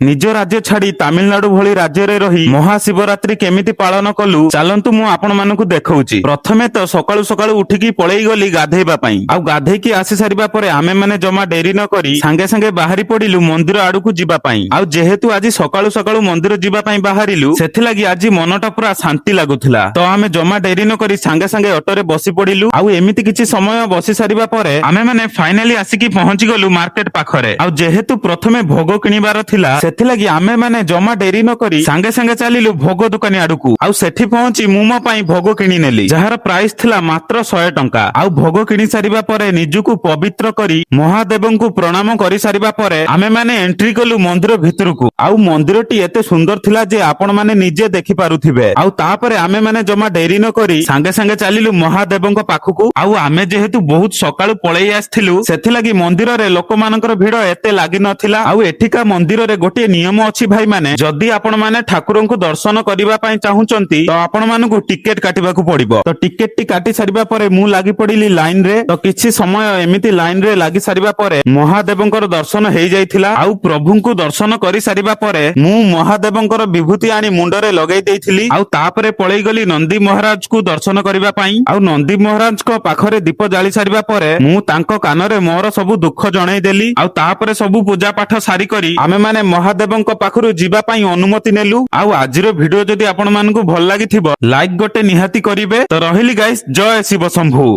ନିଜ ରାଜ୍ୟ ଛାଡି ତାମିଲନାଡୁ ଭଳି ରାଜ୍ୟରେ ରହି ମହାଶିବରାତ୍ରି କେମିତି ପାଳନ କଲୁ, ଚାଲନ୍ତୁ ମୁଁ ଆପଣ ମାନଙ୍କୁ ଦେଖଉଛି। ପ୍ରଥମେ ତ ସକାଳୁ ସକାଳୁ ଉଠିକି ପଳେଇ ଗଲି ଗାଧେଇବା ପାଇଁ। ଆଉ ଗାଧେଇକି ଆସି ସାରିବା ପରେ ଆମେ ମାନେ ଜମା ଡେରି ନ କରି ସାଙ୍ଗେ ସାଙ୍ଗେ ବାହାରି ପଡିଲୁ ମନ୍ଦିର ଆଡକୁ ଯିବା ପାଇଁ। ଆଉ ଯେହେତୁ ଆଜି ସକାଳୁ ସକାଳୁ ମନ୍ଦିର ଯିବା ପାଇଁ ବାହାରିଲୁ, ସେଥିଲାଗି ଆଜି ମନଟା ପୁରା ଶାନ୍ତି ଲାଗୁଥିଲା। ତ ଆମେ ଜମା ଡେରି ନ କରି ସାଙ୍ଗେ ସାଙ୍ଗେ ଅଟୋରେ ବସି ପଡିଲୁ। ଆଉ ଏମିତି କିଛି ସମୟ ବସି ସାରିବା ପରେ ଆମେ ମାନେ ଫାଇନାଲି ଆସିକି ପହଞ୍ଚି ଗଲୁ ମାର୍କେଟ ପାଖରେ। ଆଉ ଯେହେତୁ ପ୍ରଥମେ ଭୋଗ କିଣିବାର ଥିଲା, ସେଥିଲାଗି ଆମେ ମାନେ ଜମା ଡେରି ନ କରି ସାଙ୍ଗେ ସାଙ୍ଗେ ଚାଲିଲୁ ଭୋଗ ଦୋକାନୀ ଆଡକୁ। ଆଉ ସେଠି ପହଞ୍ଚି ମୁଁ ମୋ ପାଇଁ ଭୋଗ କିଣି ନେଲି, ଯାହାର ପ୍ରାଇସ୍ ଥିଲା ମାତ୍ର 100 ଟଙ୍କା। ଆଉ ଭୋଗ କିଣି ସାରିବା ପରେ ନିଜକୁ ପବିତ୍ର କରି ମହାଦେବଙ୍କୁ ପ୍ରଣାମ କରି ସାରିବା ପରେ ଆମେ ମାନେ ଏଣ୍ଟ୍ରି କଲୁ ମନ୍ଦିର ଭିତରକୁ। ଆଉ ମନ୍ଦିରଟି ଏତେ ସୁନ୍ଦର ଥିଲା ଯେ ଆପଣ ମାନେ ନିଜେ ଦେଖି ପାରୁଥିବେ। ଆଉ ତାପରେ ଆମେ ମାନେ ଜମା ଡେରି ନ କରି ସାଙ୍ଗେ ସାଙ୍ଗେ ଚାଲିଲୁ ମହାଦେବଙ୍କ ପାଖକୁ। ଆଉ ଆମେ ଯେହେତୁ ବହୁତ ସକାଳୁ ପଳେଇ ଆସିଥିଲୁ, ସେଥିଲାଗି ମନ୍ଦିରରେ ଲୋକମାନଙ୍କର ଭିଡ ଏତେ ଲାଗି ନଥିଲା। ଆଉ ଏଠିକା ମନ୍ଦିରରେ ଗୋଟିଏ ନିୟମ ଅଛି ଭାଇମାନେ, ଯଦି ଆପଣ ମାନେ ଠାକୁରଙ୍କୁ ଦର୍ଶନ କରିବା ପାଇଁ ଚାହୁଁଛନ୍ତି, ତ ଆପଣ ମାନଙ୍କୁ ଟିକେଟ କାଟିବାକୁ ପଡିବ। ତ ଟିକେଟ ଟି କାଟି ସାରିବା ପରେ ମୁଁ ଲାଗି ପଡିଲି ଲାଇନ ରେ। ତ କିଛି ସମୟ ଏମିତି ଲାଇନ ରେ ଲାଗି ସାରିବା ପରେ ମହାଦେବଙ୍କର ଦର୍ଶନ ହେଇଯାଇଥିଲା। ଆଉ ପ୍ରଭୁଙ୍କୁ ଦର୍ଶନ କରି ସାରିବା ପରେ ମୁଁ ମହାଦେବଙ୍କର ବିଭୂତି ଆଣି ମୁଣ୍ଡରେ ଲଗେଇ ଦେଇଥିଲି। ଆଉ ତାପରେ ପଳେଇ ଗଲି ନନ୍ଦୀ ମହାରାଜକୁ ଦର୍ଶନ କରିବା ପାଇଁ। ଆଉ ନନ୍ଦୀ ମହାରାଜଙ୍କ ପାଖରେ ଦୀପ ଜାଳି ସାରିବା ପରେ ମୁଁ ତାଙ୍କ କାନରେ ମୋର ସବୁ ଦୁଃଖ ଜଣେଇ ଦେଲି। ଆଉ ତାପରେ ସବୁ ପୂଜା ପାଠ ସାରି କରି ଆମେ ମାନେ ମହାଦେବଙ୍କ ପାଖରୁ ଯିବା ପାଇଁ ଅନୁମତି ନେଲୁ। ଆଉ ଆଜିର ଭିଡିଓ ଯଦି ଆପଣ ମାନଙ୍କୁ ଭଲ ଲାଗିଥିବ, ଲାଇକ୍ ଗୋଟେ ନିହାତି କରିବେ। ତ ରହିଲି ଗାଇସ୍, ଜୟ ଶିବ ଶମ୍ଭୁ।